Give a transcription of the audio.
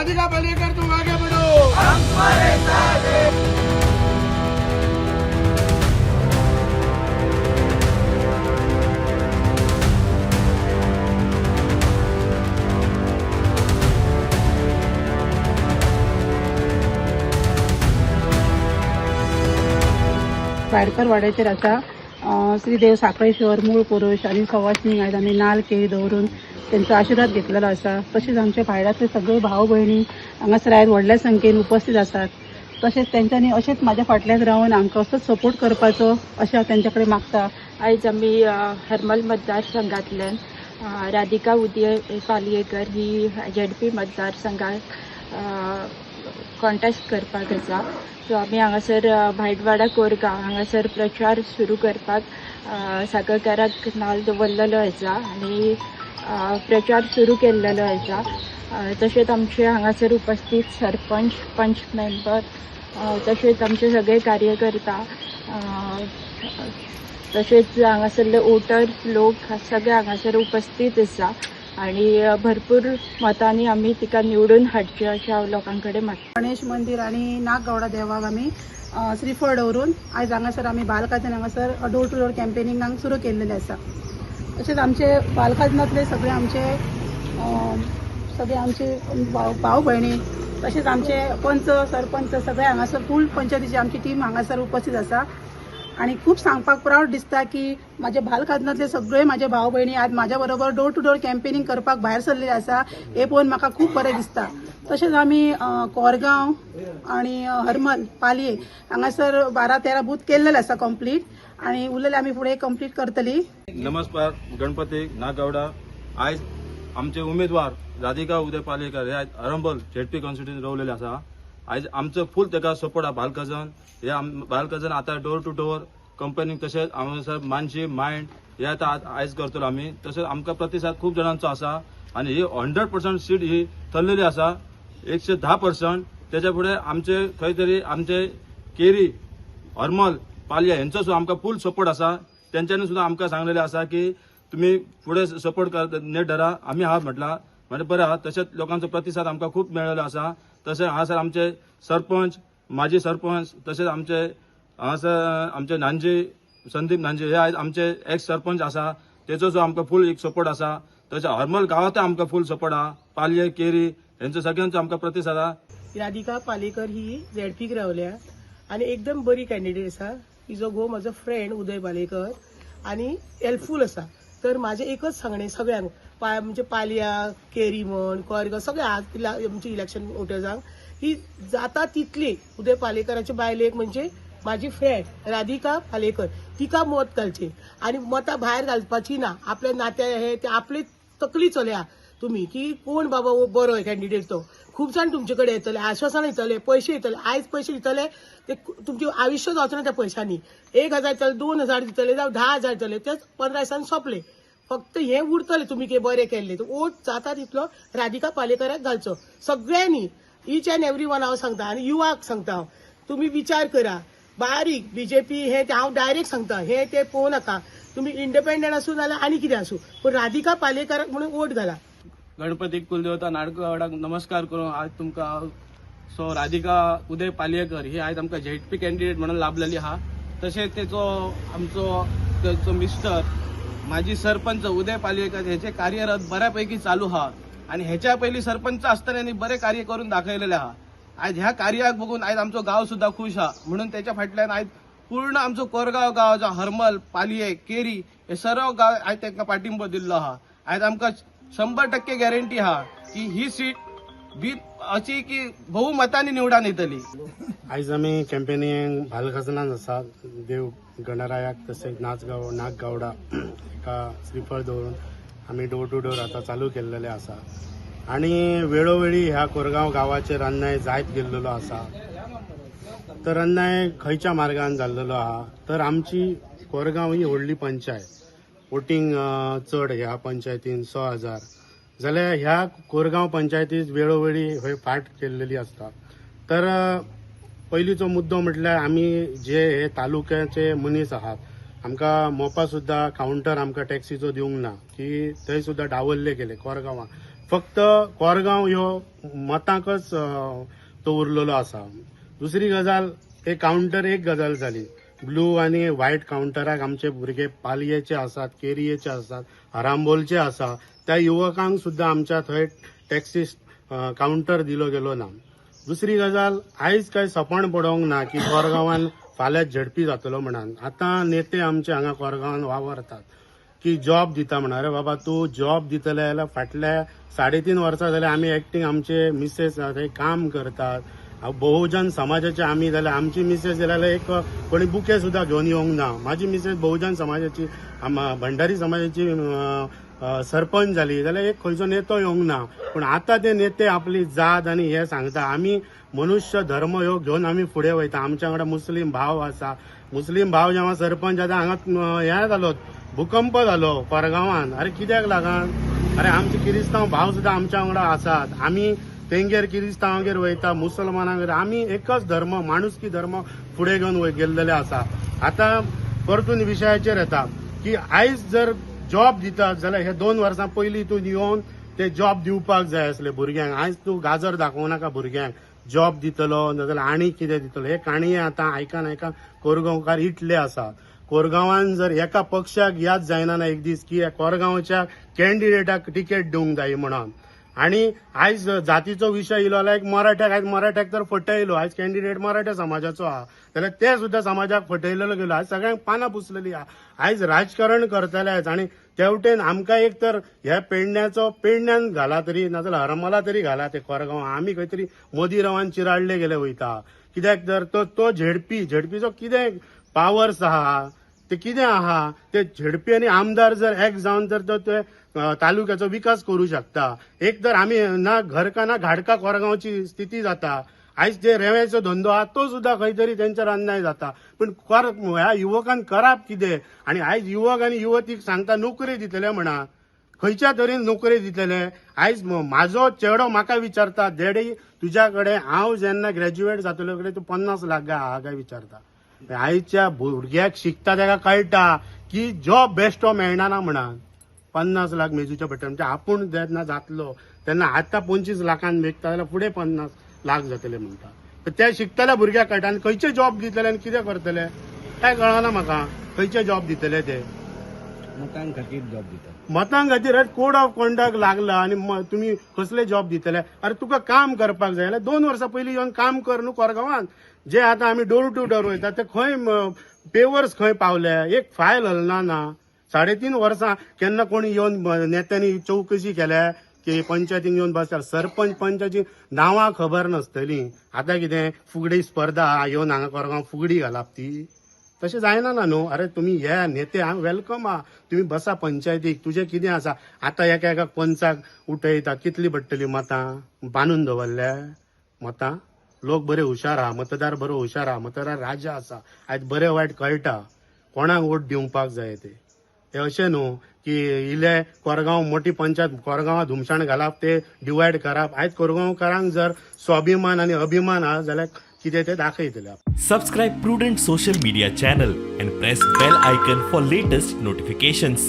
राधिका पालेकर, तुम आगे बढ़ो, हम तुम्हारे साथ हैं। वाडकर वाड्याचेर आसा श्री देव साखळेश्वर मूळ पुरुष आनी सवासणी आयज आमी नाल केळी दवरून तेंचो आशिर्वाद घेतलेलो आसा. तशेंच आमच्या भायरांतले सगळे भाव भयणी हांगासर आयज व्हडल्या संख्येन उपस्थित आसात. तशेंच तेंच्यांनी अशेंच म्हाज्या फाटल्यान रावन आमकां असोच सपोर्ट करपाचो अशें हांव तेंच्या कडेन मागता. आयज आमी हरमल मतदारसंघातल्यान राधिका उदय पालयेकर ही झेडपी मतदारसंघाक कॉन्टेस्ट करपाक आसा. सो आमी हांगासर भाटवाडा कोरगांव हांगासर प्रचार सुरू करपाक साखरकाराक नाल दवरलेलो आसा आनी प्रचार सुरू केल्लेलो आसा. तशेंच आमचे हांगासर उपस्थित सरपंच, पंच मेंबर, तशेंच आमचे सगळे कार्यकर्ता, तशेंच हांगासरले वोटर लोक सगळे हांगासर उपस्थित आसा आनी भरपूर मतांनी आमी तिका निवडून हाडचे अशें हांव लोकां कडेन मागता. गणेश मंदीर आनी नागगौडा देवाक आमी श्रीफळ दवरून आयज हांगासर आमी बालखाजन हांगासर डोर टू डोर कॅम्पेनिंगाक सुरू केल्लेलें आसा. तशेंच आमचे बालखाजनांतले सगळे आमचे भाव भयणी, तशेंच आमचे पंच, सरपंच सगळे हांगासर फूल पंचायतीची आमची टीम हांगासर उपस्थित आसा. आणि खूप सांगपाक प्रावड दिसता की माझ्या भालखाजनांतले सगळे माझे भाव भयणी आज माझ्या बरोबर डोर टू डोर कॅम्पेनिंग करपाक भायर सरलेले आसा, हे पळोवन म्हाका खूब बरें दिसता. तशेंच आमी कोरगांव आणि हरमल, पालये हांगासर 12-13 बूथ केल्लेले आसा कंप्लीट आणि उरलेले आमी फुडें कंप्लीट करतली. नमस्कार, गणपती नागगौडा. आयज आमचे उमेदवार राधिका उदय पालयेकर हे आयज अरंबल झेडपी कॉन्स्टिट्युएन्सी रावलेले आसा. आयज आमचो फूल तेका सपोर्ट आहा. बालकजन हे बालकजन आतां डोर टू डोर कंपनीक, तशेंच हांगासर मानशी मायंड हे आतां आयज करतलो आमी. तशेंच आमकां प्रतिसाद खूब जाणांचो आसा आनी ही 100% सीट ही थरलेली आसा, 110%. तेच्या फुडें आमचे खंय तरी आमचे केरी, हरमल, पालया हेंचो सुद्दां आमकां फूल सपोर्ट आसा. तेंच्यांनी सुद्दां आमकां सांगलेलें आसा की तुमी फुडें सपोर्ट कर, नेट धरा, आमी आहात म्हटलां म्हणजे बरें आहा. तशेंच लोकांचो प्रतिसाद आमकां खूब मेळ्ळेलो आसा. तशें हांगासर आमचे सरपंच, माजी सरपंच, तशेंच आमचे हांगासर आमचे नांजी, संदीप नांजी हे आयज आमचे एक्स सरपंच आसा, तेचो सुद्दां आमकां फूल एक सपोर्ट आसा. तशें हरमल गांवांतय आमकां फूल सपोर्ट आहा. पालये, केरी हेंचो सगळ्यांचो आमकां प्रतिसाद आहा. राधिका पालेकर ही झेडपीक रावल्या आनी एकदम बरी कॅन्डिडेट आसा. तिजो घोव म्हजो फ्रेंड उदय पालेकर आनी हेल्पफूल आसा. तर म्हाजें एकच सांगणें सगळ्यांक, म्हणजे पालया, केरी म्हण, कोरगांव, सगळे आज आमचे इलेक्शन वोटर्सांक ही जाता तितली उदय पालेकराच्या बायलेक, म्हणजे माझी फ्रेंड राधिका पालेकर, तिका मत घालचें आनी मतां भायर घालपाची ना. आपल्या नात्या हे ते आपली तकली चलया तुमी की कोण बाबा हो बरो कॅन्डिडेट तो. खूब जाण तुमचे कडेन येतले, आश्वासनां दितले, पयशे दितले. आयज पयशे दितले ते तुमचे आयुश्य जावचें ना त्या पयशांनी. 1000 दितले, 2000 दितले, जावं 10,000 दितले, तेच 15 दिसांनी सोंपले. फक्त हें उरतलें तुमी कितें बरें केल्लें. वोट जाता तितलो राधिका पालेकराक घालचो सगळ्यांनी, इच अँड एवरी वन हांव सांगता. आनी युवाक सांगता हांव, तुमी विचार करा बारीक. बीजेपी हे ते हांव डायरेक्ट सांगता, हे ते पळोवं नाका. तुमी इंडिपेंडंट आसूं नाल्यार आनी कितें आसूं, पूण राधिका पालेकराक म्हणून वोट घाला. गणपती कुलदेवता नाडगवाडाक नमस्कार करून आज तुमकां सो राधिका उदय पालयेकर ही आयज आमकां झेडपी कॅन्डिडेट म्हणून लाभलेली आहा. तशेंच तेचो आमचो तेचो मिस्टर माजी सरपंच उदय पालयेकर हेचे कार्यरत बऱ्यापैकी चालू आहा आणि ह्याच्या पयलीं सरपंच आसतना यांनी बरे कार्य करून दाखयलेले आहा. आयज ह्या कार्याक बघून आयज आमचो गांव सुद्दां खुश आहा. म्हणून त्याच्या फाटल्यान आयज पूर्ण आमचो कोरगांव गांव, जावं हरमल, पालये, केरी हे सर्व गांव आयज तांकां पाठिंबो दिल्लो आहा. आयज आमकां 100% गॅरंटी आहा की ही सीट बी अशी की बहुमतांनी निवडान येतली. आयज आमी कॅम्पेनिंग भालखाजनान आसा. देव गणरायाक तशेंच नाचगांव नागगावडा एका श्रीफळ दवरून आमी डोर टू डोर आतां चालू केल्लेले आसा. आनी वेळोवेळी ह्या कोरगांव गांवाचेर अन्याय जायत गेल्लेलो आसा. तर अन्याय खंयच्या मार्गान जाल्लेलो आहा, तर आमची कोरगांव ही व्हडली पंचायत, वोटींग चड ह्या पंचायतीन 6,000 जाल्यार ह्या कोरगांव पंचायतीत वेळोवेळी हय फाट केल्लेली आसता. तर पयलींचो मुद्दो म्हटल्यार आमी जे हे तालुक्याचे मनीस आहात, आमकां मोपा सुद्दां कावंटर आमकां टॅक्सीचो दिवंक ना की थंय सुद्दां डावल्ले गेले कोरगांवां. फक्त कोरगांव ह्यो मतांकच तो उरलेलो आसा. दुसरी गजाल, एक कावंटर एक गजाल जाली, ब्लू आनी व्हायट कावंटराक आमचे भुरगे पालयेचे आसात, केरयेचे आसात, आरांबोलचे आसा. त्या युवकांक सुद्दां आमच्या थंय टॅक्सी कावंटर दिलो गेलो ना. दुसरी गजाल, आयज काय सपन पडोवंक ना की कोरगांवान फाल्यां झेडपी जातलो म्हणान. आतां नेते आमचे हांगा कोरगांवान वावरतात की जॉब दिता म्हणा. अरे बाबा, तूं जॉब दितले जाल्यार फाटल्या 3.5 वर्सां जाल्यार आमी एक्टींग, आमचे मिसेस थंय काम करतात. बहुजन समाजाचे आमी जाल्यार आमची मिसेस जाल्यार एक कोणी बुके सुद्दां घेवन येवंक ना. म्हाजी मिसेस बहुजन समाजाची, भंडारी समाजाची सरपंच जाली जाल्यार एक खंयचो नेतो येवंक ना. पूण आतां ते नेते आपली जात आनी हे सांगता. आमी मनुष्य धर्म ह्यो घेवन आमी फुडें वयता. आमच्या वांगडा मुस्लीम भाव आसा. मुस्लीम भाव जेन्ना सरपंच जाता, हांगा हें जालो, भूकंप जालो कोरगांवान. अरे कित्याक लागन? अरे आमचे किरिस्तांव भाव सुद्दां आमच्या वांगडा आसात. आमी तेंगेर किरिस्तांवागेर वयता, मुसलमानागेर. आमी एकच धर्म, माणुसकी धर्म फुडें घेवन गेल्लेले आसा. आतां परतून विशयाचेर येता की आयज जर जॉब दितात जाल्यार हे 2 वर्सां पयलीं तूं येवन ते जॉब दिवपाक जाय आसले भुरग्यांक. आयज तूं गाजर दाखोवं नाका भुरग्यांक, जॉब दितलो नाजाल्यार आनी कितें दितलो. हे काणये आतां आयकान आयकान कोरगांवकार इतले आसा. कोरगांवान जर एका पक्षाक याद जायना ना एक दीस की ह्या कोरगांवच्या कॅन्डिडेटाक तिकेट दिवंक जाय म्हणून. आनी आयज जातीचो विशय येयलो जाल्यार एक मराठ्याक, आयज मराठ्याक तर फटयलो. आयज कॅन्डिडेट मराठा समाजाचो आहा जाल्यार ते सुद्दां समाजाक फटयलेलो गेलो. आयज सगळ्यांक पानां पुसलेली आहा. आयज राजकारण करतले आयज. आनी तेवटेन आमकां एक तर ह्या पेडण्याचो, पेडण्यान घाला तरी नाजाल्यार हरमला तरी घाला ते कोरगांव. आमी खंय तरी मोदी रावान चिराडले गेले वयता. कित्याक तर तो तो झेडपी, झेडपीचो कितें पावर्स आहा, ते कितें आहा, ते झेडपी आनी आमदार जर एक जावन तर तो ते तालुक्याचो विकास करू शकता. एक तर आमी ना घरका ना घाडका कोरगांवची स्थिती जाता. आयज जे रेंवेचो धंदो आहा तो सुद्दां खंय तरी तेंचेर अन्याय जाता. पूण ह्या युवकान करप कितें? आनी आयज युवक आनी युवतीक सांगता नोकरी दितले म्हणा, खंयच्या तरेन नोकरी दितले? आयज म्हाजो चेडो म्हाका विचारता, डॅडी तुज्या कडेन हांव जेन्ना ग्रॅज्युएट जातलो कडेन तूं 50 लाख काय आहा काय विचारता. आयच्या भुरग्याक शिकता ताका कळटा की जॉब बेश्टो मेळना ना म्हणान. 50 लाख मेजूचे पडटा. म्हणजे आपूण जेन्ना जातलो तेन्ना आतां 25 लाखान मेजता जाल्यार फुडें 50 लाख जातले म्हणटा. तर त्या शिकतल्या भुरग्याक कळटा. आनी खंयचे जॉब दितले आनी कितें करतले काय कळना म्हाका. खंयचे जॉब दितले ते? मतां खातीर जॉब दितात. मतां खातीर कोड ऑफ कॉन्डक्ट लागला आनी तुमी कसले जॉब दितले? अरे तुका काम करपाक जाय जाल्यार 2 वर्सां पयलीं येवन काम कर न्हू कोरगांवान. जे आतां आमी डोर टू डोर वयता ते खंय पेवर्स खंय पावले? एक फायल हलना ना. 3.5 वर्सां केन्ना कोणी येवन नेत्यांनी चवकशी केल्या की पंचायतीन येवन बसता? सरपंच पंचाची नांवां खबर नासतली. आतां कितें फुगडी स्पर्धा येवन हांगा कोरगांव फुगडी घालप ती तशें जायना ना न्हू. अरे तुमी हे नेते हांगा welcome आहा, तुमी बसा पंचायतीक, तुजें कितें आसा. आतां एका एका पंचाक उठयता, कितली पडटली मतां बांदून दवरल्या मतां. लोक बरे हुशार आहा, मतदार बरो हुशार आहा, मतदार राजा आसा. आयज बरें वायट कळटा कोणाक वोट दिवपाक जाय ते. हे अशें न्हू की इले कोरगांव मोठी पंचायत, कोरगांवां धुमशण घालप, ते डिवायड करप. आयज कोरगांवकारांक जर स्वाभिमान आनी अभिमान आहा जाल्यार कितें ते दाखयतले. Subscribe Prudent Social Media channel and press bell icon for latest notifications.